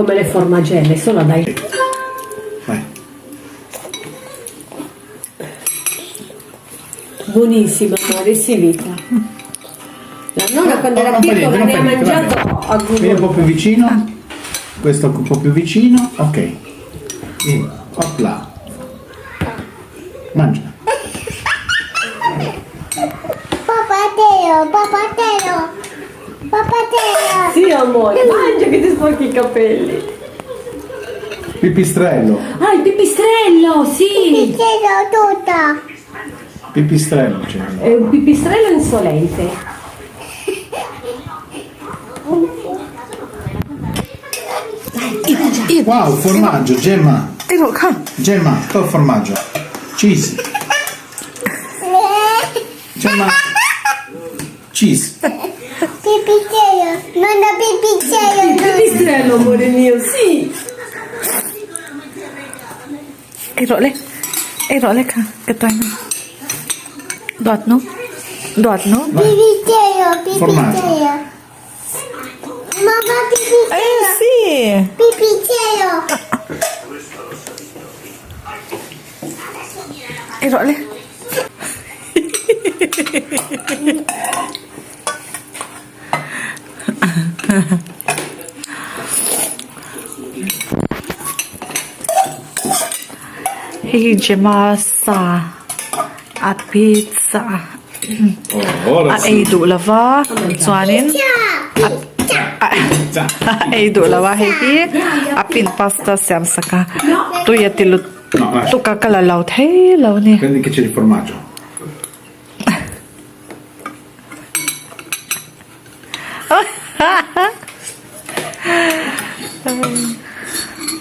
Come le formagelle, solo dai. Vai. Buonissima amore, si vita. La nonna quando era No, non fa piccola niente, non ne fa ha niente, va mangiato bene. a Vieni un po' gogo. più vicino. Questo un po' più vicino. Ok. Vieni, Opla. Mangia. Papatelo, papatelo, papatelo. Sì amore, mangia che ti sporchi i capelli. Pipistrello. Ah, il pipistrello, sì! Pipistrello tutta. Pipistrello c'è. È un pipistrello insolente. Wow, formaggio, Gemma. Ei rawh kha. Gemma, to formaggio. Cheese. Gemma. Cheese. Pipistrello, nonna pipistrello. Il pipistrello, amore mio, sì! Ei rawh le. Ei rawh le kha ka tuai na. Duat nu. Duat nu. Pipistrello, Formaggio. pipistrello. Mamma Eh pipistrello, sì. pipistrello. Ei rawh le. Hei hi Gemma sa a pizza a ei duh lova chuanin a ei duh lova hei hi a pin pasta siam sak a tui a ti lut tuk a ka la lo thei lo a ni. Prendi che c'è il formaggio.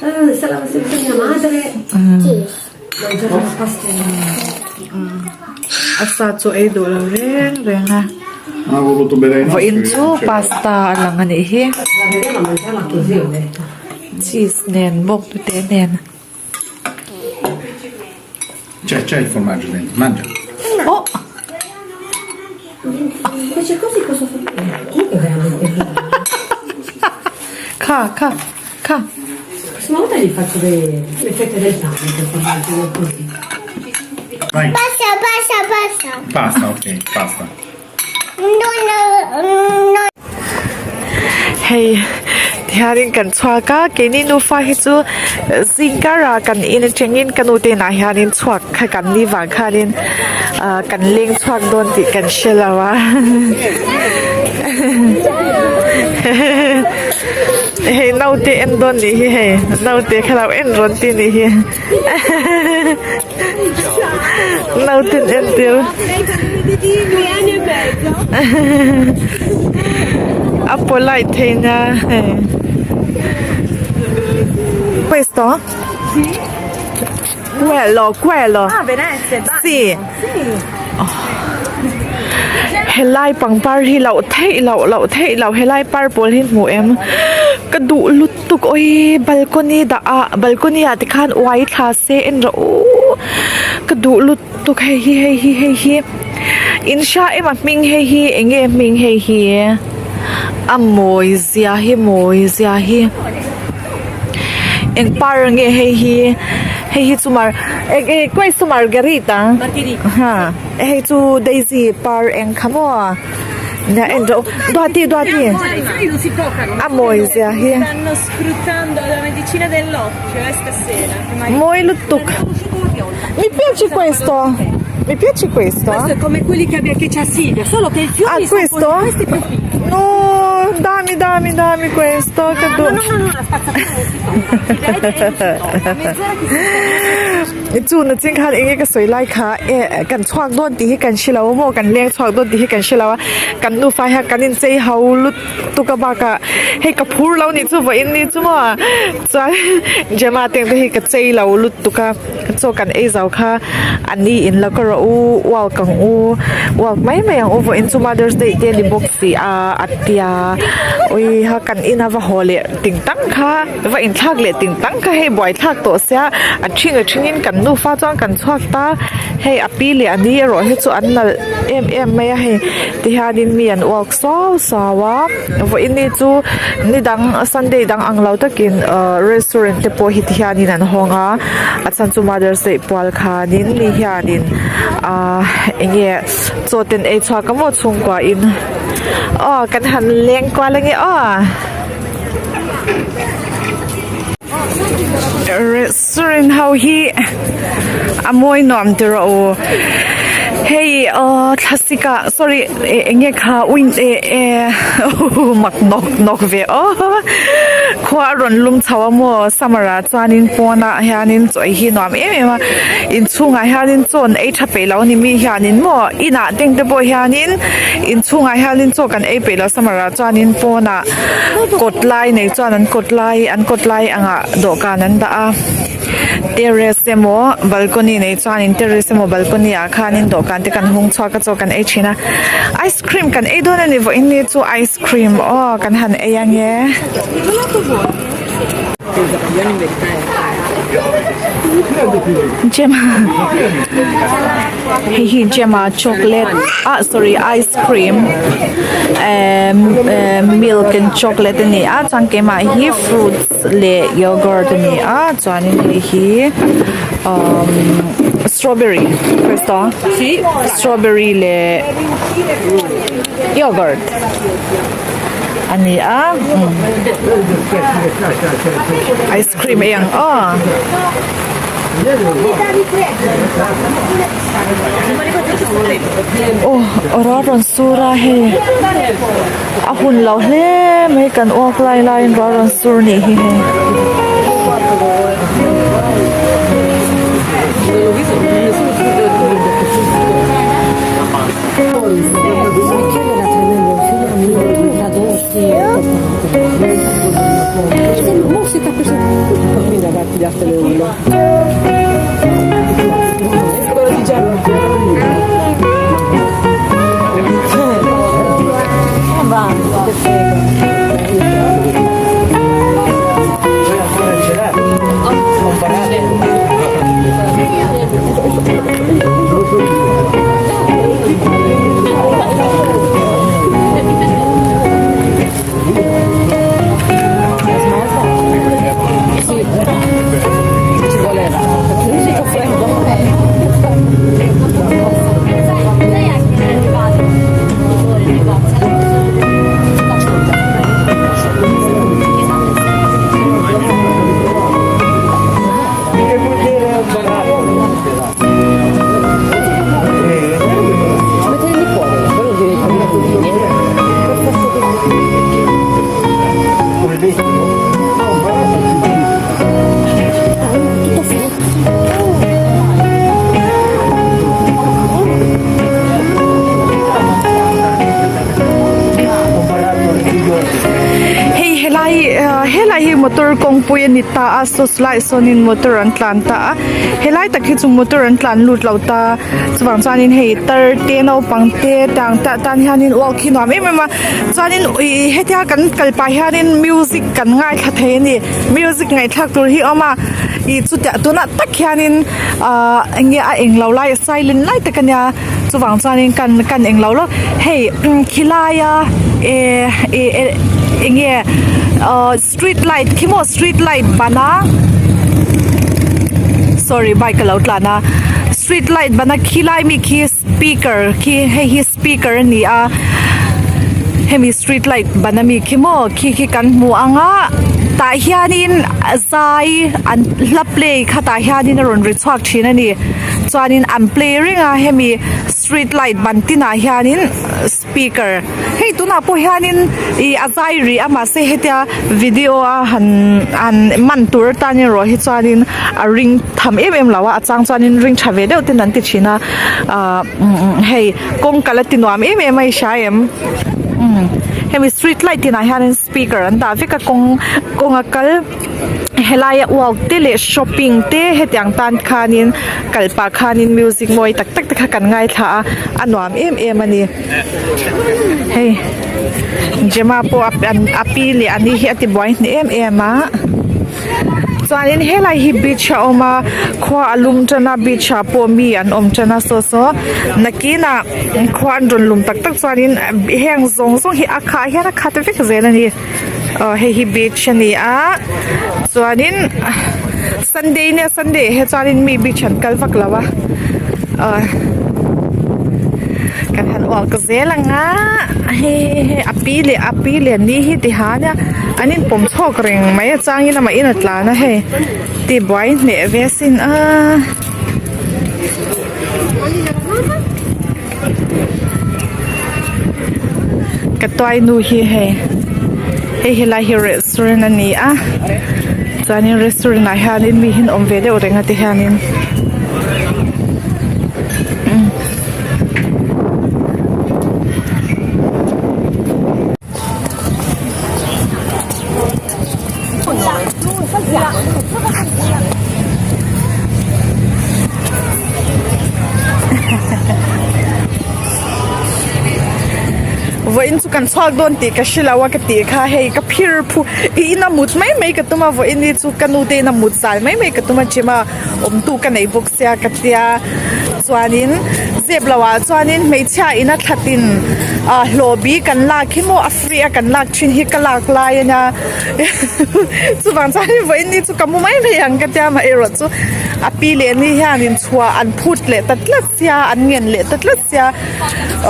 Eh, se l'avesse visto mia madre, mangiava la pasta. A sa chu ei duh lo reng reng a. Non ha voluto bere i nostri. Vawiin chu pasta a lang a nih hi. La vedeva mangiarla così, ho detto. Cheese nen bawk tute nen. C'è, c'è il formaggio dentro, mangia. Oh! Invece così cosa fa? Comunque è veramente buono. Kha, kha, kha. La prossima volta gli faccio dei- le fette del pane per formaggio così. Vai. Pasta, pasta, pasta. Pasta, ok, pasta. No, no, no. Hei tihianin kan chhuak a keini nufa hi chu zingkara kan in atangin ka nu te inah hianin chhuak kha kan ni vang khanin ah kan leng chhuak dawn tih kan hre lo a hei naute en dawn nih hi hei naute kha lo en rawn ti nih hi naute an en tir a polite thei nia hei questo quello quello si helai pangpar hi loh theih loh loh theih loh helai purple hi hmuh em ka duh lutuk awii balcony dah ah balcony ah te khan uai thla se en rawh u ka duh lutuk hei hi hei hi hei hi in hria em a hming hei hi eng nge hming hei hi a mawi zia hi mawi zia hi eng par nge hei hi hei hi chu mar eng e questo margarita ha hei chu daisy par eng kha maw nia en rawh u duati duati a mawi zia hi mawi lutuk mi piace questo mi piace questo ah questo no dami dami dami questo ka duh chu na ching khan enge ka sawi lai kha eh kan chhuak dawn tih hi kan hre lo a maw kan leng chhuak dawn tih hi kan hre lo a kan nufa hian kan inchei ho lut tuk a bakah hei ka phur lo nih chu vawiin ni chu maw chuan Gemma te ang te hi ka chei lo lutuk a chaw kan ei zo kha a ni in lo ka rawh u walk ang u walk mai mai ang u vawiin chu mother's day te a ni bawk si a a tia awi ha kan ina va haw leh ting tang kha va inthlak leh ting tang kha hei buai thlak tawh sia a thing a thingin. kan nufa chuan kan chhuak ta hei a pi leh a ni erawh hi chu an nalh em em mai a hei tihianin mi an uak suau suau a vawiin ni chu ni dang sunday dang ang lo takin ahh restaurant te pawh hi tihianin an hawng a a chhan chu mother's day pual khanin mi hianin ahh eng nge chaw te an ei chhuak a maw chhungkua in aw kan han leng kual ange aw. Restaurant ho hi a mawi nuam ti rawh u hei aw thlasik ah sorry eng nge kha win eh eh mak nawk nawk ve aw khua a rawn lum chho a maw summer ah chuanin pawnah hianin chaw ei hi nuam em em a inchhungah hianin chaw an ei tha peih lo a ni mi hianin maw inah teng te pawh hianin inchhungah hianin chaw kan ei peih lo summer ah chuanin pawnah. Kawt lai nei chuan an kawt lai an kawt lai angah dawhkan an dah a terrace emaw balcony nei chuanin terrace emaw balcony ah khanin dawhkan te kan hung chhuak a chaw kan ei thin a ice cream kan ei dawn a ni vawiin ni chu ice cream aw kan han ei ange. Gemma hei hi Gemma chocolate ah sorry ice cream emm milk and chocolate a ni a chuan keimah hi fruits leh yogurt a ni a chuanin hei hi umm strawberry strawberry leh yogurt. A ni a ice cream ei ang aw. Aw aw rawn sur a hei a hun lo hle mai kan uak lai laiin ruah rawn sur nih hi hei. Hei helai helai hi motor kawngpui a ni ta a saw lai sawnin motor an tlan ta a helai tak hi chu motor an tlan lut lo ta chuvang chuanin hei tar te naupang te tang te atan hianin walk hi nuam em em a chuanin ih hetia kan kal pah hianin music kan ngaithla thei a ni music ngaihthlak tur hi a awm a ih chutiah tunah tak hianin ahh eng nge a englo lai a silent lai tak a nia. Chuvang chuanin kan kan englo lo hei khilaia eh ih eng nge ahh street light khi maw street light ban a sorry bike a lo tlan a street light ban a khilai mi khi speaker khi hei hi speaker a ni a hemi street light ban ami khi maw khi khi kan hmu ang a tah hianin zai an hla play kha tah hianin a rawn ri chhuak thin a ni. Chuanin an play reng a hemi street light ban tinah hianin speaker hei tunah pawh hianin ih a zai rih a mahse hetia video a han han man tur atan erawh hi chuanin a ring tham em em lo a a chang chuanin ring tha ve deuh ten an ti thin a ah hei kawng kal a ti nuam em em a i hria em umm hemi street light tinah hianin speaker an dah vek a kawng kawnga kal. Helaia uak te leh shopping te hetiang tan khanin kal pah khanin music mawi tak tak te kha kan ngaithla a a nuam em em a ni hei Gemma pawh a pi leh a ni hi a ti buai hneh em em a. Chuanin helai hi beach a awm a khua a lum tan a beach ah pawh mi an awm tan a saw saw nakinah khua an rawn lum tak tak chuanin heng zawng zawng hi a khah hian a khat vek zel a ni aw hei hi beach a ni a chuanin sunday nia sunday ah hi chuanin mi beach an kal vak lo a aw kan han uak zel ang a hei hei a pi leh a pi leh ni hi ti ha nia an inpawm chhawk reng mai a changin amah in a tlan a hei tibuai hneh ve asin a. Ka tuai nu hi hei hei helai hi restaurant a ni a chuanin restaurant ah hianin mi hi an awm ve deuh reng a ti hianin. Vawiin chu kan chhuak dawn tih ka hre lo a ka tih kha hei ka phir phu i ina mut mai mai ka tum a vawiin hi chu ka nu te ina mut zal mai mai ka tum a gym a awmtu ka nei bawk sia ka tia chuanin zep lo ah chuanin hmeichhia ina thlatin ah hlawh bi kan lak hi maw a free a kan lak thin hi ka lak lai a nia chuvang chuanin vawiin ni chu ka mu mai mai ang ka tia amaherawh chu a pi leh ni hianin chhuah an phut leh ta tlat sia an ngen leh ta tlat sia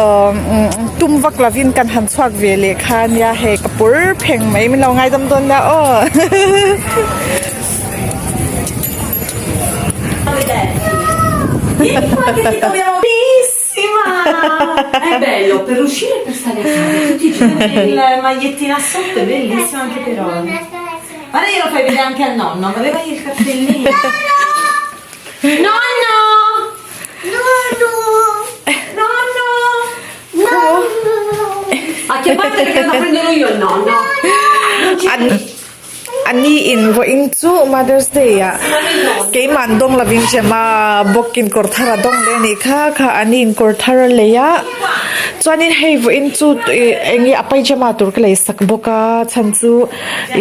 ahh tum vak lovin kan han chhuak ve leh kha nia hei ka pur pheng mai min lo ngaidam dawn nia aw. È bello per uscire e per stare a casa tutti i giorni. Il magliettina sotto è bellissimo anche per oggi. Guarda glielo fai vedere anche al nonno, voleva il cartellino. Nonno! Nonno! Nonno! Nonno! Ha chiamato perché lo prendono io il nonno. Non ci An A ni in vawiin chu Mother's Day ah keimah dawng lovin Gemma bawkin kawr thar a dawng leh a nih kha kha a ni in kawr thar a lei a chuanin hei vawiin chu ih eng nge a pyjama tur ka lei sak bawk a chhan chu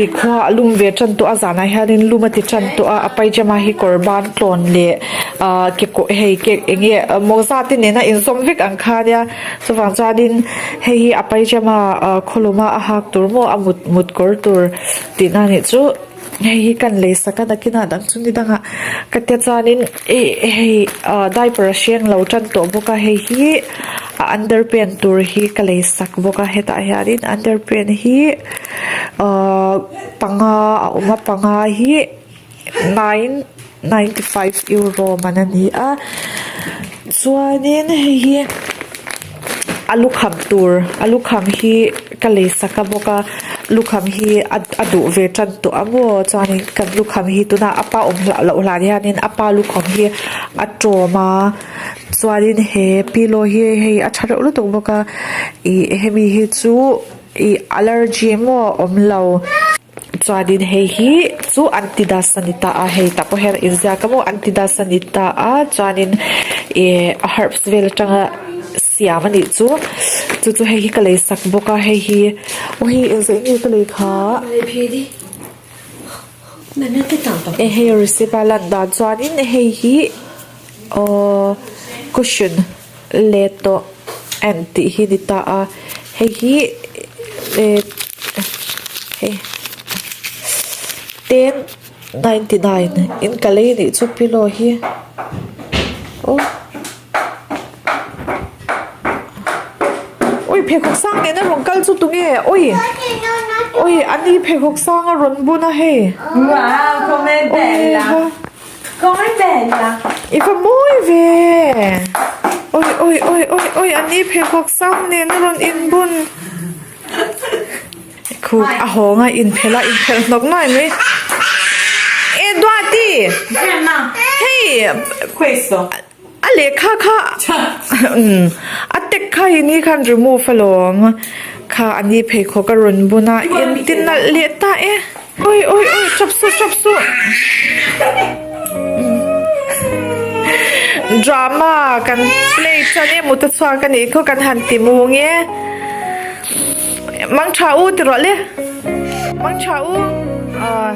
ih khua a lum ve tan tawh a zanah hianin lum a ti tan tawh a a pyjama hi kawr ban tlawn leh ah kekawr hei ke eng nge mawza te nena inzawm vek ang kha ania chuvang chuanin hei hi a pyjama ah khawluma a hak tur maw a mut mut kawr tur. Tihna nih chu hei hi kan lei sak a nakinah dang chu ni dangah ka tia chuanin ih hei ah diaper a hreng lo tan tawh bawk a hei hi a underpant tur hi ka lei sak bawk a hetah hianin underpant hi ahh panga a awm a panga hi nine 95 euro man a ni a chuanin hei hi a lukham tur a lukham hi ka lei sak a bawk a lukham hi a a duh ve tan tawh ang aw chuanin kan lukham hi tunah a pa awm hlah loh hlan hianin a pa lukham hi a tawm a chuanin he pillow hi hei a tha reuh lutuk bawk a ih hemi hi chu ih allergy maw awm lo. Chuanin hei hi chu antidas a ni ta a hei tah pawh hian inziak a maw antidas a ni ta a chuanin ih a herbs vel atanga siam a nih chu chu chu hei hi ka lei sak bawk a hei hi aw hei engzah nge ka lei kha e hei receipt a lan dan chuanin hei hi aww cushion let tawh en tih hi ni ta a hei hi eh hei ten 99 in ka lei anih chu pillow hi aw ui pheikhawk sang nena rawn kal chu tunge ui ui ani pheikhawk sang a rawn bun a hei Wow, com'è bella! Com'è bella! I va mawi ve! Oi oi oi oi oi an ni pheikhawk sang nen a rawn inbun Khu a hawng a inphelh a inphelh hnawk nuai mai E Duati! Hei! Questo! A lehkha kha umm a tek kha hi ni khan remove alawm kha a ni pheikhawk a rawn bun a engti nalh leh ta e oi oi oi chap suh chap suh drama kan play chuan e mut a chhuak a nih khaw kan han ti mu nge mang tha u ti rawh le mang tha u ah.